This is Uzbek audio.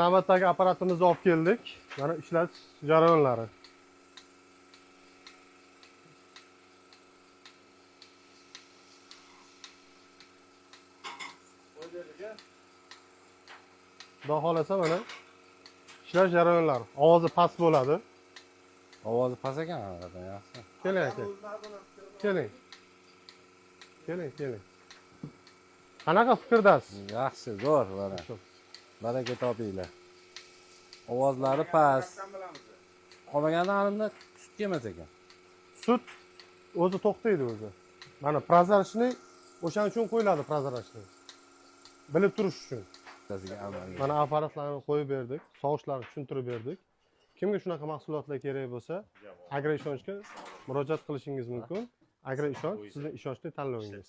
navbatdagi apparatimizni olib keldik. Mana ishlatish jarayonlari. Xudo xohlasa mana ishlash jarayonlari. Ovozi past bo'ladi. Ovozi past ekan haqiqatan, yaxshi. Keling aka. Keling. Keling, keling. Qanaqa fikrdasiz? Yaxshi, zo'r mana. Baraka topinglar. Ovozlari past. Qolmaganda halimda sut kelmas ekan. Sut o'zi to'xtaydi o'zi. Mana prozrachniy o'shaning uchun qo'yiladi prozrachniy. Bilib turish uchun. Mana apparatlarni qo'yib berdik, sovushlarni tushuntirib berdik. Kimga shunaqa mahsulotlar kerak bo'lsa, Agroishonchga murojaat qilishingiz mumkin. Agroishonch sizning ishonchli tanlovingiz.